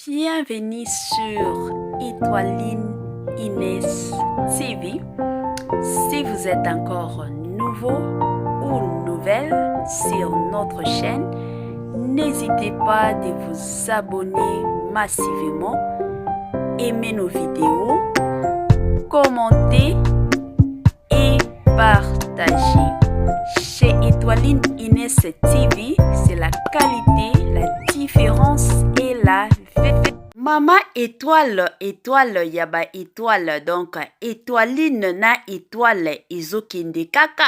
Bienvenue sur Étoiline Inès TV. Si vous êtes encore nouveau ou nouvelle sur notre chaîne, n'hésitez pas de vous abonner massivement, aimer nos vidéos, commenter et partager. Chez Étoiline Inès TV, c'est la qualité, la différence et la Mama étoile, étoile ya ba étoile, donc étoiline na étoile ezokende kaka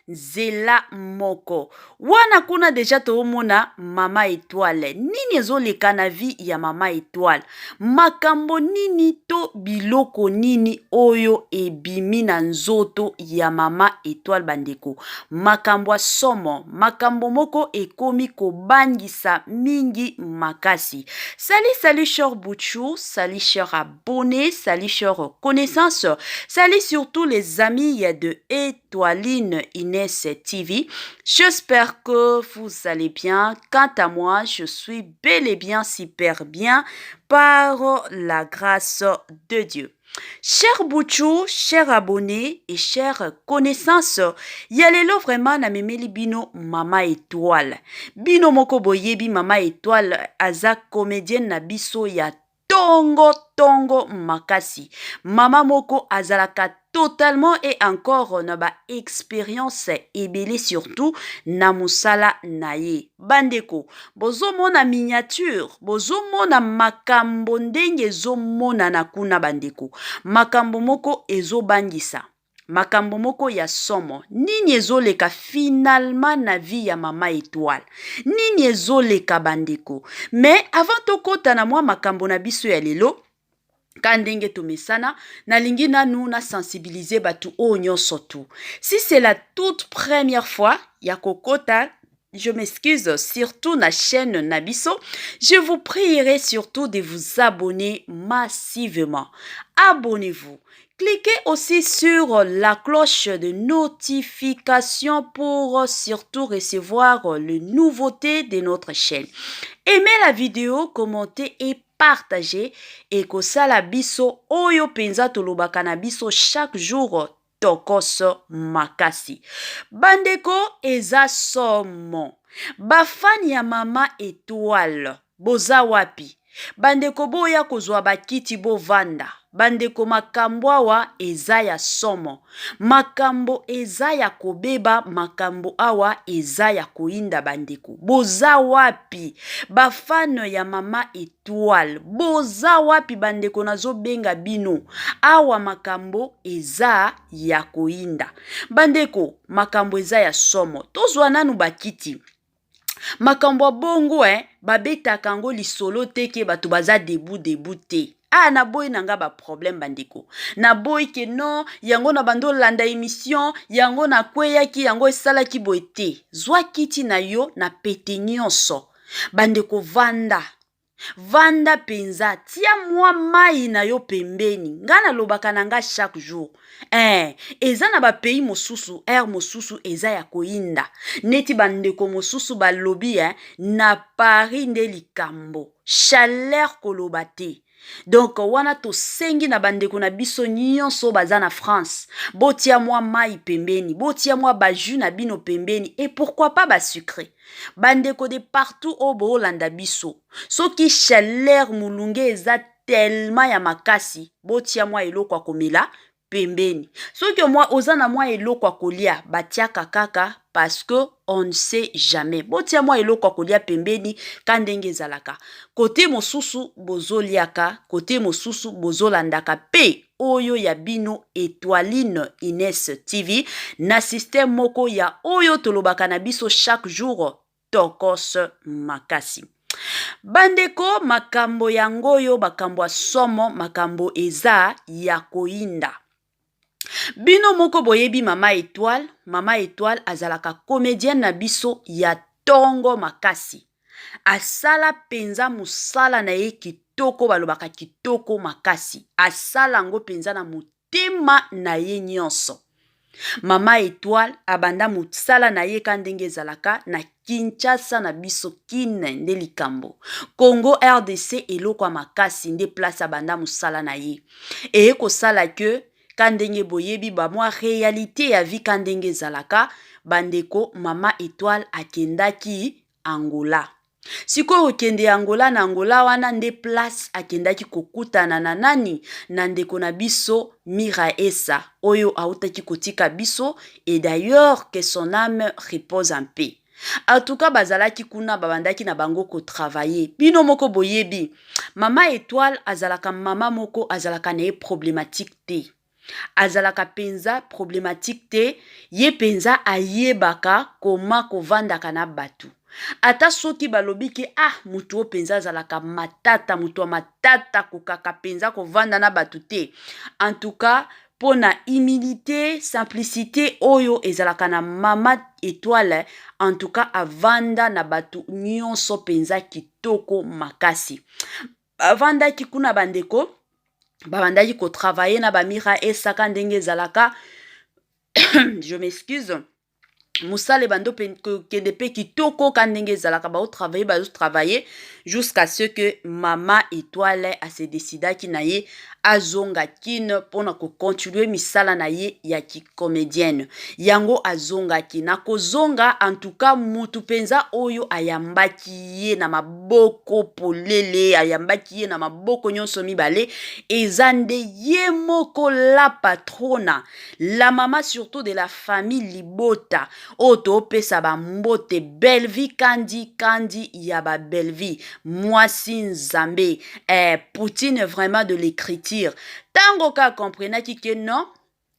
nzela moko wana. Kuna deja toomona mama étoile. Nini ezoleka na vie ya mama étoile? Makambo nini to biloko nini oyo ebimi na nzoto ya mama étoile? Bandeko, makambo ya somo, makambo moko ekomi kobangisa mingi makasi. Salut, salut cher Bouchou, salut cher abonné, salut cher connaissance, salut surtout les amis de Étoiline Inès TV. J'espère que vous allez bien. Quant à moi, je suis bel et bien super bien par la grâce de Dieu. Cher Bouchou, cher abonné et chère connaissance, ya lelo vraiment namemeli bino Mama Étoile. Bino moko boyebi Mama Étoile aza comédienne na biso ya tongo tongo makasi. Mama moko azalaka totalement et encore na ba expérience ebele, surtout na mosala na ye. Bandeko, bozomona miniature, bozomona makambo ndenge ezomonana kuna. Bandeko, makambo moko ezobangisa, makambo moko ya somo. Nini ezoleka finalement na vie ya mama étoile? Nini ezoleka, bandeko? Mais avant tokɔta na mwa makambo na biso ya lelo, ka ndenge tomesana, nalingi nanu nasensibiliser bato oyo nyonso tu. Si c'est la toute première fois ya kokota, je m'excuse, surtout na chaîne na biso, je vous prierai surtout de vous abonner massivement. Abonnez-vous. Cliquez aussi sur la cloche de notification pour surtout recevoir les nouveautés de notre chaîne. Aimez la vidéo, commentez et partagez. Et kosala biso oyo penza tolobaka na biso chaque jour, tokoso makasi. Bandeko, eza somo. Bafani ya mama étoile, boza wapi? Bandeko, boya kozwa bakiti, bovanda. Bandeko, makambo awa eza ya somo, makambo eza ya kobeba, makambo awa eza ya koyinda. Bandeko, boza wapi? Bafano ya mama étoile, boza wapi? Bandeko, nazobenga bino awa, makambo eza ya koyinda. Bandeko, makambo eza ya somo. Tozwa nanu bakiti. Makambo ya bongo, babetaka yango lisolo te ke bato baza debout debout te. Ah, naboyi na nga baproblème. Bandeko, naboyi ke non, yango na bando olanda émission yango, nakweyaki, yango esalaki boye te. Zwa kiti na yo na pete nyonso. Bandeko, vanda, vanda mpenza, tia mwa mai na yo pembeni. Nga nalobaka na nga chaque jour, eza na bapays mosusu, aire mosusu eza ya koyinda. Neti bandeko mosusu balobi, na Paris nde likambo, chaleur koloba te. Donc wana tosengi na bandeko na biso nyonso baza na France, botia mwa mai pembeni, botia mwa bajus na bino pembeni et pourquoi pas basucré. Bandeko de partout oyo boolanda biso, soki chaleur, molunge eza tellement ya makasi, botia mwa eloko ya komela pembeni. Soki mwa oza na mwa eloko ya kolia, batiaka kaka parce que on ne sait jamais. Botia mwa eloko ya kolia pembeni ka ndenge ezalaka. Kote mosusu bozoliaka, kote mosusu bozolandaka mpe oyo ya bino Étoiline Ines TV na système moko ya oyo tolobaka na biso chaque jour, tokos makasi. Bandeko, makambo yango oyo, makambo ya somo, makambo eza ya koyinda. Bino moko boyebi mama étoile. Mama étoile azalaka comédienne na biso ya ntongo makasi. Asala mpenza mosala na ye kitoko, balobaka kitoko makasi. Asala yango mpenza na motema na ye nyonso. Mama étoile abanda mosala na ye ka ndenge ezalaka na. Kinshasa na biso Kin nde likambo. Congo RDC eloko ya makasi nde place abanda mosala na ye. Eye kosala que ka ndenge boyebi ba mwa realite ya vie ka ndenge ezalaka, bandeko mama Etoile akendaki Angola. Sikoyo kokende Angola na Angola wana nde place akendaki kokutana na nani? Na ndeko na biso Miraesa oyo autaki kotika biso et d'ailleurs que son ame repose en paix. En tout cas bazalaki kuna babandaki na bango ko travailler. Bino moko boyebi mama Etoile azalaka mama moko azalaka na ye problematique te. Azalaka penza problematique te, ye penza ayebaka koma kovandaka na batu. Ata soki balobi ke ah mutu oyo penza azalaka matata, mutu ya matata akokaka penza kovanda na batu te. En tout cas pona humilite, simplicite oyo ezalaka na mama Etoile, en tout cas avanda na batu nionso penza kitoko makasi. Bavandaki kuna bandeko, babandaki ko travailler na ba Mira Esaka ndenge ezalaka je m'excuse mosala ebandi kokende mpe kitoko ka ndenge ezalaka baotravaille bazotravaille jusqu'à ce que mama Etoile ase decidaki na ye azonga Kin mpona kocontinue misala na ye ya kicomédienne. Yango azongaki na kozonga, en tout cas mutu mpenza oyo ayambaki ye na maboko polele, ayambaki ye na maboko nyonso mibale, eza nde ye moko la patrona, la mama surtout de la famille libota oyo topesa ba mbote Bellevue Kandi, Kandi ya ba Bellevue, mwasi nzambe eh, Poutine vraiment de l'écriture. Tango ka comprenaki que non,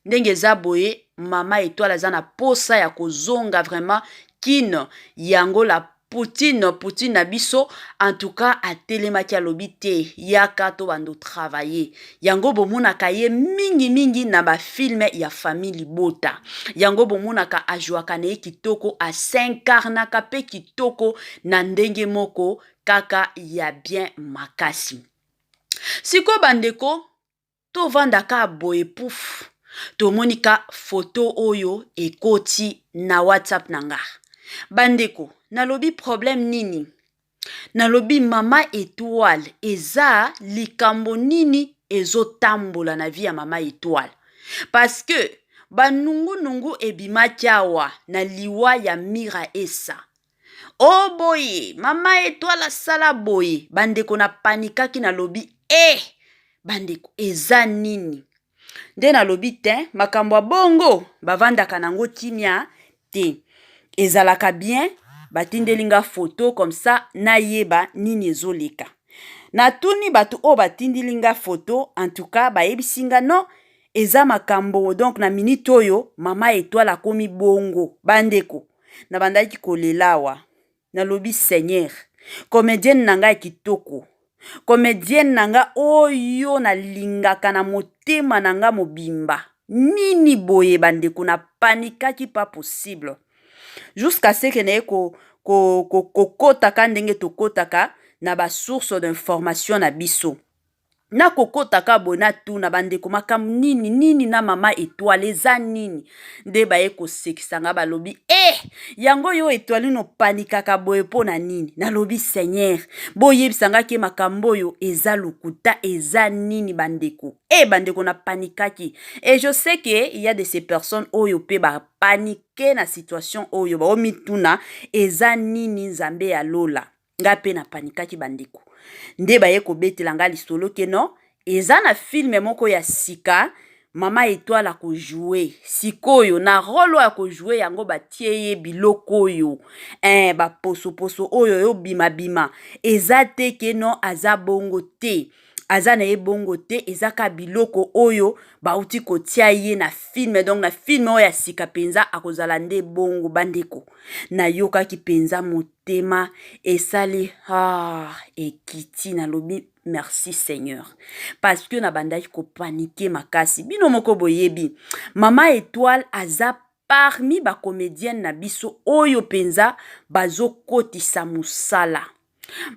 ndenge eza boye mama Etoile aza na posa ya kozonga vraiment Kin, yango la Poutine, Poutine na biso en tout cas atelemaki alobi te yaka to bando travailler. Yango bomonaka ye mingi mingi na ba film ya famille libota. Yango bomonaka ajouaka na ye kitoko, a s'incarnaka pe kitoko na ndenge moko kaka ya bien makasi. Sikoyo bandeko tovanda ka boye pouf, tomoni ka photo oyo ekoti na WhatsApp na nga. Bandeko nalobi problème nini? Nalobi mama Etoile eza likambo nini ezotambola na vie ya mama Etoile? Parce que ba nungu nungu ebimaki awa na liwa ya Mira Esa. O boye mama Etoile asala boye, bandeko na panikaki nalobi eh bandeko eza nini? Nde nalobi te makambo ya bongo bavandaka nango kimia te, ezalaka bien batindeli nga photo comme ça nayeba nini ezoleka. Natuni bato oyo batindeli nga photo, en tout cas bayebisi nga non eza makambo donc na minute oyo mama Etoile akomi bongo. Bandeko nabandaki kolela awa, nalobi Seigneur, comédienne na nga ya kitoko, comédienne na nga oyo nalingaka na motema na nga mobimba, nini boye bandeko, na panikaki pas possible jusqu'à ce que naye kokotaka ndenge tokotaka na ba source d'information na biso. Nakokotaka boye natuna bandeko makambo nini nini na mama Etoile eza nini, nde baye kosekisa nga balobi eh yango yo Etoile no panikaka boye mpo na nini? Nalobi Seigneur boyebisa nga ke makambo oyo eza lokuta, eza nini bandeko? Eh bandeko na panikaki et je sais que il y a de ces personnes oyo pe ba panike na situation oyo baomituna eza nini nzambe ya lola. Nga pe na panikaki bandeko, nde baye kobetela nga lisolo ke non eza na film moko ya sika mama Etoile akojoue sikoyo na role oyo akojoue yango batie ye biloko oyo eh, baposoposo oyo oyo bima bima eza te ke non aza bongo te, aza na ye bongo te, eza ka biloko oyo bauti kotia ye na film donc na film oyo ya sika penza akozala nde bongo. Bandeko nayokaki penza motema esali ah, ekiti, nalobi merci Seigneur parce que nabandaki kopanike makasi. Bino moko boyebi mama Etoile aza parmi ba comédienne na biso oyo penza bazokotisa mosala.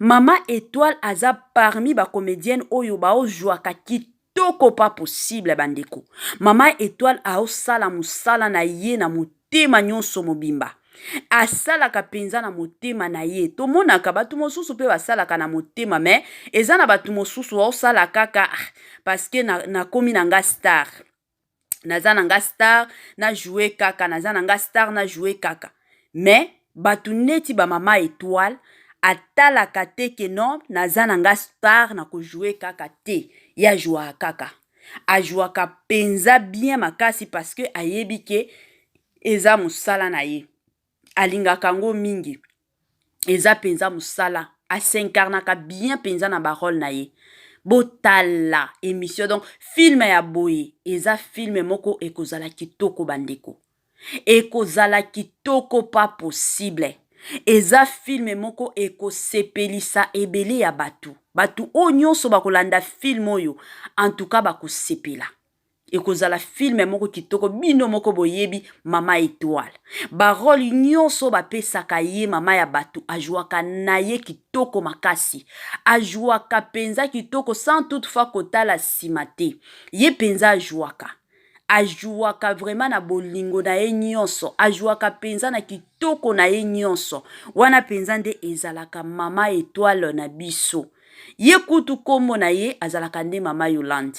Mama Etoile aza parmi ba comédienne oyo baozwaka kitoko pas possible bandeko. Mama Etoile aosala mosala na ye na motema nyonso mobimba. Asalaka mpenza na motema na ye. Tomonaka bato mosusu mpe basalaka na motema, mais eza na bato mosusu baosala kaka, ah, parce que nakomi na nga star, naza na nga star, na joue kaka, naza na nga star, na joue kaka. Mais bato neti bamama Étoile atalaka te ke non, naza na nga star, na kojoue kaka te. Ye ajouaka kaka, ajouaka mpenza bien makasi, parce que ayebi ke eza mosala na ye, alingaka yango mingi, eza mpenza mosala, as'incarnaka bien mpenza na barole na ye. Botala émission. Donc film ya boye eza film moko ekozala kitoko, bandeko, ekozala kitoko pas possible. Eza film moko ekosepelisa ebele ya bato. Bato oyo nyonso bakolanda film oyo, en tout cas bakosepela. Ekozala film moko kitoko. Bino moko boyebi mama Étoile, barole nyonso bapesaka ye, mama ya bato ajouaka na ye kitoko makasi, ajouaka mpenza kitoko sans toutefois kotala nsima te. Ye mpenza ajouaka, ajouaka vraiment na bolingo na ye nyonso, ajouaka mpenza na kitoko na ye nyonso. Wana mpenza nde ezalaka mama Étoile na biso. Ye kutu nkombo na ye azalaka nde mama Yolande.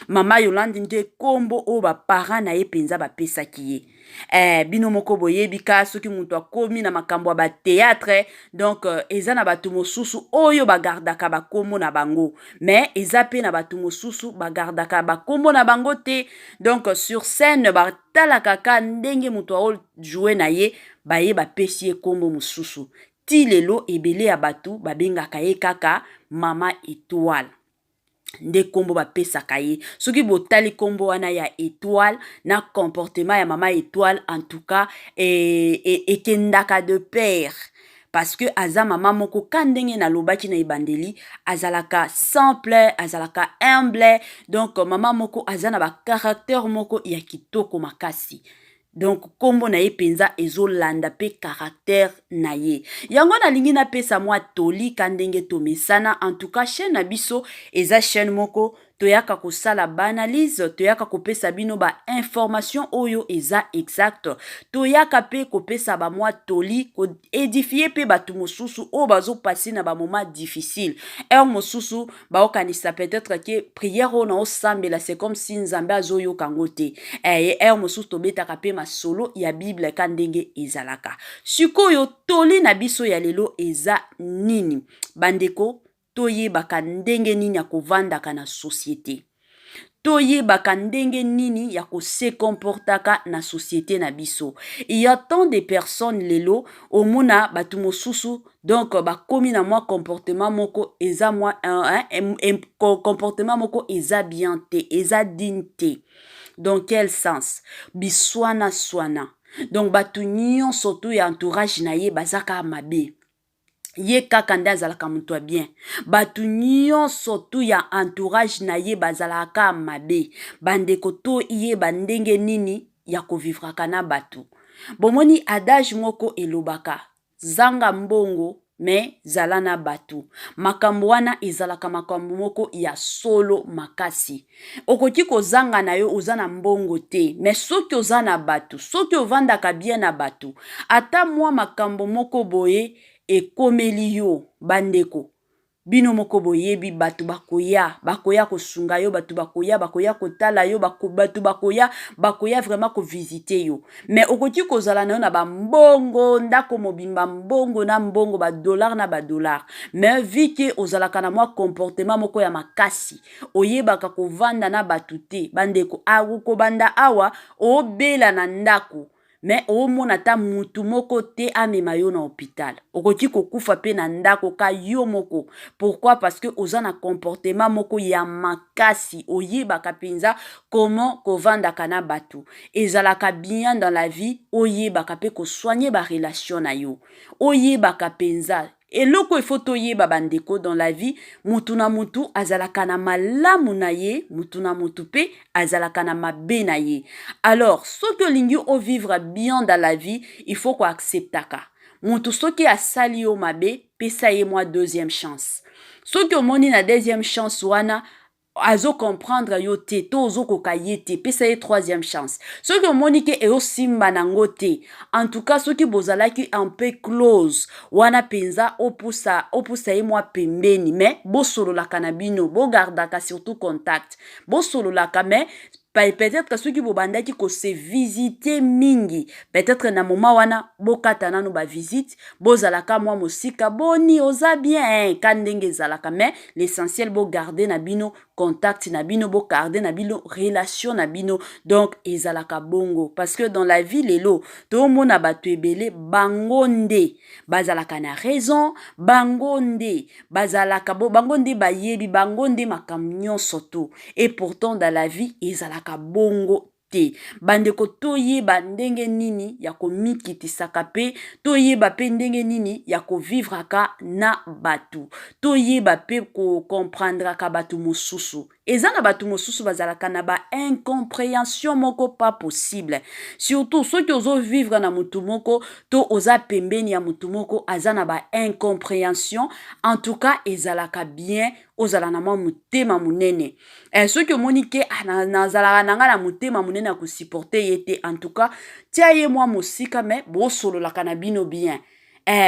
Mama Yolande nde nkombo oyo baparent na ye mpenza bapesaki ye. Bino moko boyebi ka soki moto akomi na makambo ya bathéâtre, donc eza na bato mosusu oyo bagardaka bakombo na bango, mais eza mpe na bato mosusu bagardaka bakombo na bango te. Donc sur scène batalaka ka ndenge moto aojoue na ye, baye bapesi ye nkombo mosusu. Ti lelo ebele ya bato babengaka ye kaka mama Étoile, nde nkombo bapesaka ye. Soki botali nkombo wana ya Étoile na comportement ya mama Étoile, en tout cas ekendaka de pair, parce que aza mama moko ka ndenge nalobaki na ebandeli, azalaka simple, azalaka humble. Donc mama moko aza na bacaractère moko ya kitoko makasi. Donc nkombo na ye mpenza ezolanda mpe caractère na ye. Yango nalingi napesa mwa toli ka ndenge tomesana. En tout cas, chaîne na biso eza chaîne moko toyaka kosala baanalyse, toyaka kopesa bino bainformation oyo eza exact, toyaka mpe kopesa bamwa toli, koédifier mpe bato mosusu oyo bazopasser na bamoment difficile. Heure mosusu baokanisa peut-être ke prière oyo naosambela, c'est comme si Nzambe azoyoka yango te. Heure mosusu tobetaka mpe masolo ya Bible ka ndenge ezalaka. Sikoyo toli na biso ya lelo eza nini, bandeko? Toyebaka ndenge nini ya kovandaka na société, toyebaka ndenge nini ya kose comportaka na société na biso. Il y a tant de personnes lelo, omona bato mosusu donc bakomi na mwa comportement moko eza mwa comportement moko eza bien te, eza digne te. Dans quel sens? Biswana swana. Donc bato nyonso to ya entourage na ye baza kaka mabe, ye kaka nde azalaka moto ya bien. Bato nyonso tu ya entourage na ye bazalaka kaka mabe. Bandeko, toyeba ndenge nini ya kovivraka na bato. Bomoni adage moko elobaka: zanga mbongo, mais zala na bato. Makambo wana ezalaka makambo moko ya solo makasi. Okoki kozanga na yo, oza na mbongo te, mais soki oza na bato, soki ovandaka bien na bato, ata mwa makambo moko boye ekomeli yo, bandeko, bino moko boyebi, bato bakoya, bakoya kosunga yo, bato bakoya, bakoya kotala yo, bato bakoya, bakoya vraiment kovisiter yo. Mais okoki kozala na yo na bambongo, ndako mobimba mbongo na mbongo, badollar na badollar, mais vu ke ozalaka na mwa comportement moko ya makasi, oyebaka kovanda na bato te, bandeko, akokobanda awa obela na ndako, mais omona ata mutu moko te amema yo na hôpital. Okoki kokufa mpe na ndako ka yo moko. Pourquoi? Parce que oza na comportement moko ya makasi, oyebaka mpenza comment kovandaka na bato. Ezalaka bien dans la vie oyebaka mpe kosoigner barelation na yo, oyebaka mpenza eloko il faut toyeba, bandeko. Dans la vie, mutu na mutu azalaka na malamu na ye, mutu na mutu mpe azalaka na mabe na ye. Alors soki olingi ovivre bien dans la vie, il faut koacceptaka mutu. Soki asali yo mabe, pesa ye mwa deuxième chance. Soki omoni na deuxième chance wana Azo comprendre yo te to ozokoka ye te, pesa ye troisième chance. Soki omoni ke eosimba nango te, en tout cas soki bozalaki un peu close wana mpenza, opusa, opusa ye mwa pembeni. Mais bosololaka na bino, bogardaka surtout contact, bosololaka. Mais peut-être soki bobandaki kose visiter mingi, peut-être na moment wana bokata nano bavisite, bozalaka mwa mosika. Boni, oza bien? Ka ndenge ezalaka. Mais l'essentiel, bogarde na bino contact na bino, bogarde na bino relation na bino. Donc ezalaka bongo, parce que dans la vie lelo toomona bato ebele, bango nde bazalaka na raison, bango nde bazalaka, bango nde bayebi, bango nde makambo nyonso to. Et pourtant dans la vie ezalaka bongo te. Bandeko, toyeba ndenge nini ya komikitisaka, mpe toyeba mpe ndenge nini ya kovivraka na bato, toyeba mpe kocomprendraka bato mosusu. Eza na bato mosusu bazalaka na ba incompréhension moko pas possible, surtout soki ozovivre na motu moko to oza pembeni ya motu moko aza na ba incompréhension. En tout cas ezalaka bien ozala na mwa motema monene. Soki omoni ke ah, nazalaka na ngai na motema monene ya kosupporter ye te, en tout cas tia ye mwa mosika. Mais bosololaka na bino bien,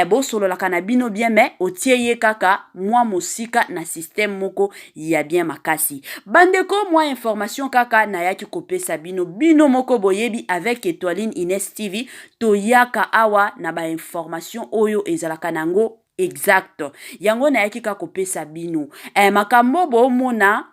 bosololaka na bino bien, mais otie ye kaka mwa mosika na système moko ya bien makasi. Bandeko, mwa information kaka nayaki kopesa bino. Bino moko boyebi, avec Etoiline Ines TV toyaka awa na bainformation oyo ezalaka nango exact. Yango nayaki kaka kopesa bino makambo bomona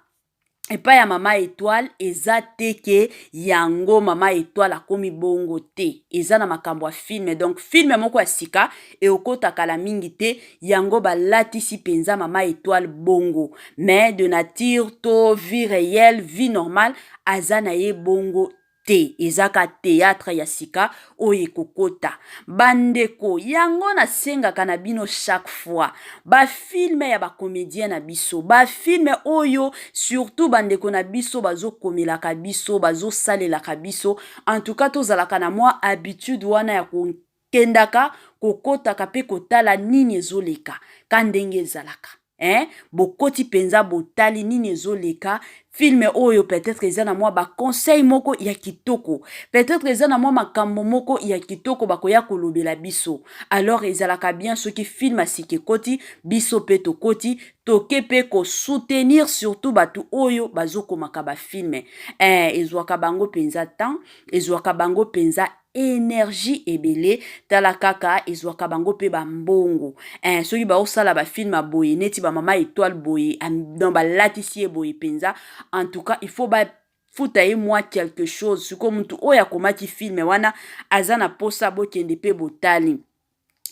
epai ya Mama Étoile. Eza te ke yango Mama Étoile akomi bongo te, eza na makambo ya film. Donc film moko ya sika ekokota kala mingi te, yango balatisi mpenza Mama Étoile bongo. Mais de nature to vie réelle, vie normale, aza na ye bongo te, ezaka théâtre ya sika oyo ekokota. Bandeko, yango nasengaka na bino chaque fois, bafilm ya bacomédien na biso, bafilm oyo surtout bandeko na biso bazokomelaka biso, bazosalelaka biso, en tout cas tozalaka na mwa habitude wana ya kokendaka, kokotaka mpe kotala nini ezoleka, ka ndenge ezalaka, hein? Bokoti mpenza, botali nini ezoleka. Film oyo peut-être eza na mwa baconseil moko ya kitoko, peut-être eza na mwa makambo moko ya kitoko bakoya kolobela biso. Alors ezalaka bien soki film asika ekoti, biso mpe tokoti, toke mpe kosoutenir surtout bato oyo bazokomaka bafilm. Ezwaka bango mpenza temps, ezwaka bango mpenza énergie ebele. Tala kaka, ezwaka bango mpe bambongo. Soki baosala bafilm ya boye neti bamama Étoile boye, donc balatisi ye boye mpenza, en tout cas il faut bafuta ye mwa quelque chose. Sikoyo motu oyo akomaki film wana aza na posa bokende mpe botali.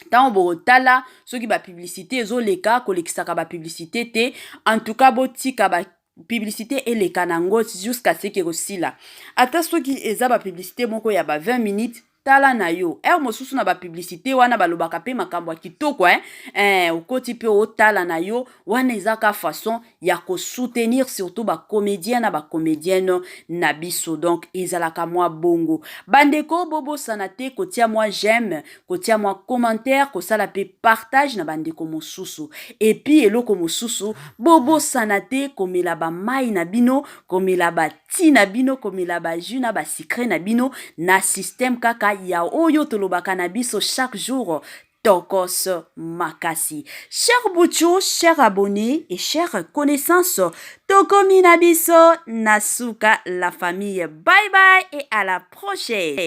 Ntango bokotala, soki bapublicité ezoleka, kolekisaka bapublicité te. En tout cas botika ba publicité eleka nango jusqu'à ce ke kosila. Ata soki eza bapublicité moko ya ba 20 minutes, tala na yo heure mosusu na bapublicité wana balobaka mpe makambo ya kitoko, eh? Okoti mpe otala na yo wana. Eza ka façon ya kosoutenir surtout bacomédien na bacomédienne na biso. Donc ezalaka mwa bongo. Bandeko, bobosana te kotia mwa j'aime, kotia mwa commentaire, kosala mpe partage na bandeko mosusu. Et puis eloko mosusu, bobosana te komela bamai na bino, komela bati na bino, komela bajus na basucré na bino na système kaka ya oyo tolobaka na biso chaque jour, tokos makasi. Cher Buchu, cher abonné et chère connaissance, tokomi na biso na suka. La famille, bye bye et à la prochaine.